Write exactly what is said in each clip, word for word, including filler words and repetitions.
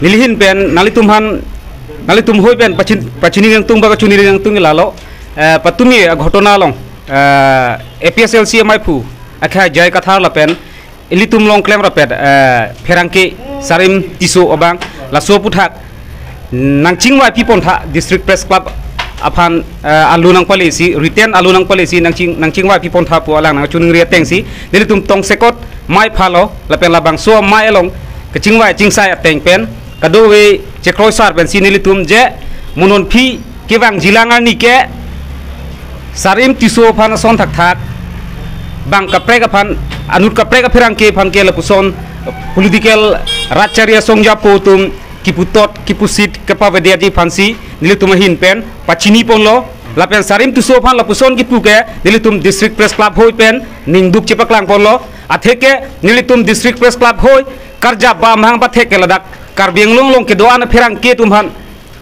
Nelihin pen nanglitum aphan, nanglitum hoi pen pachin, pachini nangtung ba kachini nangtung lalo, eh, patumi aghotona along, eh, A P H L C amaiphu akhai J I Kathar lapen ilitum along klemrapet, eh, pherangke Sarim Tisso abang laso aputhak nangchingvai pipontha District Press Club aphan, eh, alu nangpalesi, written alu nangpalesi nangching, nangchingvai pipontha pu alang nangchiningri atengsi nelitum tongsekot amei phalo lapen labangso amei along kachingvai chingsai ateng pen kadokave chekroisar pensi nelitum je mo non aphi kevangjilang arni ke Sarim Tisso aphan ason thakthak, bang kaprek aphan, anut kaprek apherangke aphan ke lapuson political rat chari asong japo atum kiputot kipusit kepavedetji aphansi nelitum ahin pen pachiniponlo, lapen Sarim Tisso aphan lapuson kipu ke nelitum District Press Club hoi pen ningduk chepaklangponlo, atheke nelitum District Press Club hoi karjap ba amahang pathek ke ladak Karbi Anglong along kedo-an apherangke atum aphan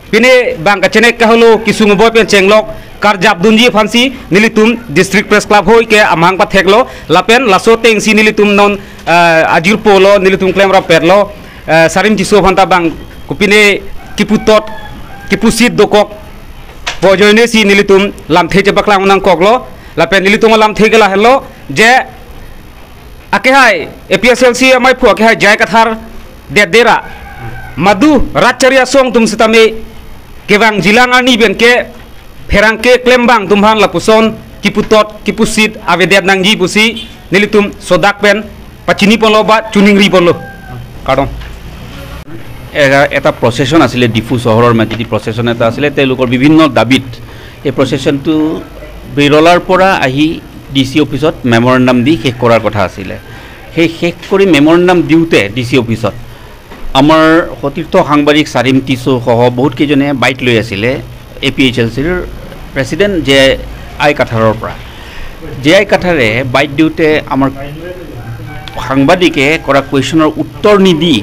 pine bang kachenek kaholo kesung boi pen chenglok karjapdunji aphansi nelitum District Press Club hoi ke amahang patheklo, lapen laso atengsi nelitum non, eh, ajirpolo, nelitum klemrapetlo, eh, Sarim Tisso aphanta bang kopine kiputot kipusit dokok pu ajoinesi nelitum lamthe chepaklang nangkoklo, lapen nelitum alamthe ke lahenlo je akehai A P H L C amaiphu akehai J I Kathar det dera madu rat chari asong atum sitame kevangjilang arni pen ke pherangke klembang atum aphan lapuson kiputot kipusit avedet nangji pusi nelitum sodak pen pachiniponlo ba chiningriponlo. Kardom. এটা, এটা প্ৰচেছন আছিলে, ডিফু চহৰৰ মাজেদি প্ৰচেছন এটা আছিলে, তেওঁলোকৰ বিভিন্ন দাবীত এই প্ৰচেছনটো বেৰলাৰ পৰা আহি ডি চি অফিচত মেমৰেণ্ডাম দি শেষ কৰাৰ কথা আছিলে। সেই শেষ কৰি মেমৰেণ্ডাম দিওঁতে ডি চি অফিচত আমাৰ সতীৰ্থ সাংবাদিক চাৰিম টিছু সহ বহুত কেইজনে বাইট লৈ আছিলে এ পি এইচ এল চিৰ প্ৰেচিডেণ্ট জে আই কাথাৰৰ পৰা। জে আই কাথাৰে বাইট দিওঁতে আমাৰ সাংবাদিকে কৰা কুৱেশ্যনৰ উত্তৰ নিদি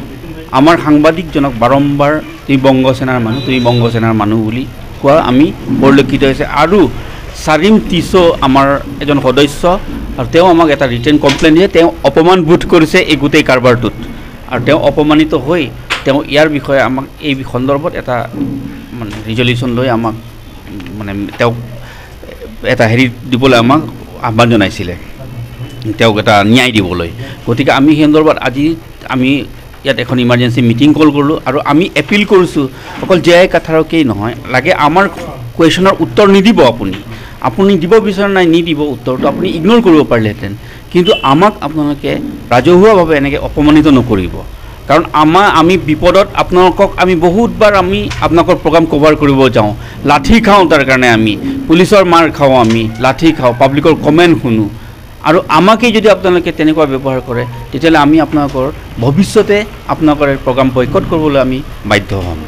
আমাৰ সাংবাদিকজনক বাৰম্বাৰ "তুমি বংগ সেনাৰ মানুহ, তুমি বংগ সেনাৰ মানুহ" বুলি কোৱা আমি পৰিলক্ষিত হৈছে। আৰু চাৰিম টিছু আমাৰ এজন সদস্য, আৰু তেওঁ আমাক এটা ৰিটেন কমপ্লেইন দিয়ে, তেওঁ অপমান বোধ কৰিছে এই গোটেই কাৰবাৰটোত। আৰু তেওঁ অপমানিত হৈ তেওঁ ইয়াৰ বিষয়ে আমাক এই সন্দৰ্ভত এটা, মানে, ৰিজলিউশ্যন লৈ আমাক, মানে, তেওঁক এটা হেৰি দিবলৈ আমাক আহ্বান জনাইছিলে, তেওঁক এটা ন্যায় দিবলৈ। গতিকে আমি সেই সন্দৰ্ভত আজি আমি ইয়াত এখন ইমাৰ্জেঞ্চি মিটিং কল কৰিলোঁ আৰু আমি এপিল কৰিছোঁ, অকল জে আই কাথাৰকেই নহয়, লাগে আমাৰ কুৱেশ্যনৰ উত্তৰ নিদিব আপুনি, আপুনি দিব বিচৰা নাই, নিদিব উত্তৰটো, আপুনি ইগন'ৰ কৰিব পাৰিলেহেঁতেন, কিন্তু আমাক আপোনালোকে ৰাজহুৱাভাৱে এনেকৈ অপমানিত নকৰিব। কাৰণ আমাৰ, আমি বিপদত আপোনালোকক, আমি বহুতবাৰ আমি আপোনালোকৰ প্ৰগ্ৰাম কভাৰ কৰিব যাওঁ, লাঠি খাওঁ, তাৰ কাৰণে আমি পুলিচৰ মাৰ খাওঁ, আমি লাঠি খাওঁ, পাব্লিকৰ কমেণ্ট শুনো। আৰু আমাকেই যদি আপোনালোকে তেনেকুৱা ব্যৱহাৰ কৰে, তেতিয়াহ'লে আমি আপোনালোকৰ ভৱিষ্যতে আপোনালোকৰ এই প্ৰগ্ৰাম বয়কট কৰিবলৈ আমি বাধ্য হ'ম।